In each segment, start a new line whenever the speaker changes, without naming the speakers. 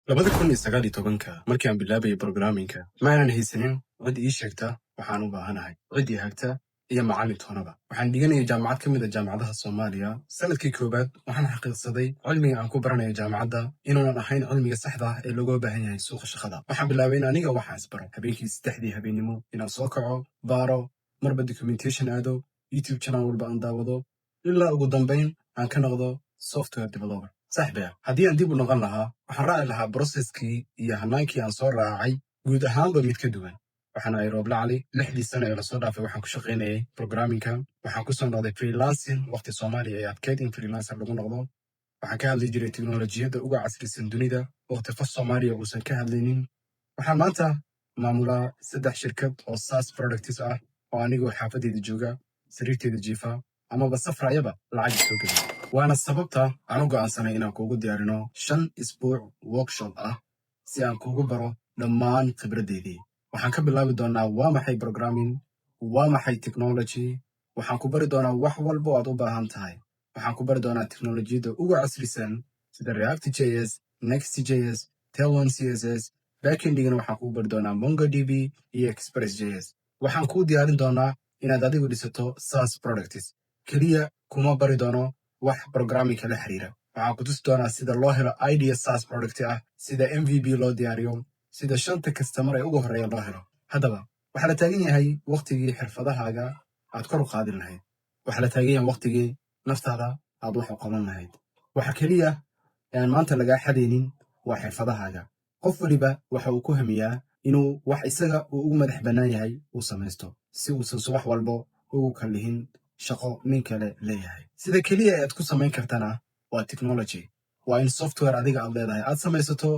2019-ka markii aan bilaabayay programmingka, ma aanan haysanin cid ii sheegta waxaan u baahanahay, cid ii hagta iyo macallin toonaba. Waxaan dhiganayay jaamacad ka mid ah jaamacadaha Soomaaliya. Sanadkii koowaad waxaan xaqiiqsaday cilmiga aan ku baranayo jaamacadda inuunan ahayn cilmiga saxda ah ee looga baahan yahay suuqa shaqada. Waxaan bilaabay in aniga waxaan isbaro habeenkii 3-dii habeennimo inaan soo kaco, baaro, marba documentation aado, YouTube channel walba aan daawado, ilaa ugu dambayn aan ka noqdo software developer. Saaxiibaya, haddii aan dib u noqon lahaa, waxaan raaci lahaa processkii iyo hanaankii aan soo raacay guud ahaanba mid ka duwan. Waxaan ahay Rooble Cali. 6-dii sano ee lasoo dhaafay waxaan ku shaqaynayay programmingka. Waxaan kusoo noqday freelancing waqti Soomaaliya ee adkeyd in freelancer lagu noqdo. Waxaan ka hadli jiray teknolojiyadda uga casrisan dunida waqti qof Soomaaliya uusan ka hadlaynin. Waxaan maanta maamulaa saddex shirkad oo SaaS products ah oo anigoo xaafadeyda jooga, sariirteeda jiifa amaba safrayaba lacag soo geliya. Waana sababta aan u go'aansanay inaan kuugu diyaarino 5 isbuuc workshop ah si aan kuugu baro dhammaan khibraddeydii. Waxaan ka bilaabi doonaa waa maxay programming, waa maxay technology. Waxaan ku bari doonaa wax walba oo aad u baahan tahay. Waxaan ku bari doonaa teknolojiyadda ugu casrisan sida React JS, Next JS, Tailwind CSS. Backendigana waxaan kugu bari doonaa MongoDB iyo Express JS. Waxaan kuu diyaarin doonaa inaad adigu dhisato SaaS products. Keliya kuma bari doono wax programmingka la xiriira. Waxaan ku tusi doonaa sida loo helo idea SaaS product ah, sida MVP loo diyaariyo, sida shanta customer ee ugu horreeya loo helo. Haddaba, waxaa la taagan yahay waqtigii xirfadahaaga aad kor u qaadin lahayd. Waxaa la taagan yahay waqtigii naftaada aad wax u qaban lahayd. Waxa keliya ee aan maanta lagaa xadaynin waa xirfadahaaga. Qof weliba waxa uu ku hamiyaa inuu wax isaga uu ugu madax bannaan yahay uu samaysto, si uusan subax walbo ugu kallihin shaqo nin kale leeyahay. Sida keliya ee aad ku samayn kartana waa technology. Waa in software adiga aad leedahay aad samaysato.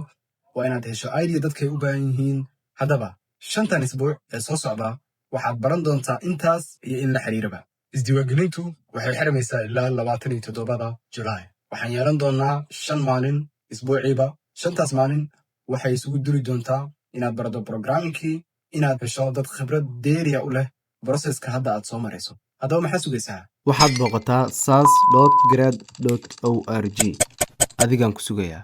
Waa inaad hesho idea dadkay u baahan yihiin. Haddaba, 5-tan isbuuc ee soo socda waxaad baran doontaa intaas iyo in la xiriiraba. Isdiiwaangelintu waxay xirmaysaa ilaa 27-da Julaay. Waxaan yeelan doonaa 5 maalin isbuuciiba. 5-taas maalin waxay isugu duri doontaa inaad barato programmingkii, inaad hesho dad khibrad dheeriya u leh processka hadda aad soo marayso. Haddaba, maxaa sugaysaa?
Waxaad booqataa saas grad o r g. Adigaan ku sugayaa.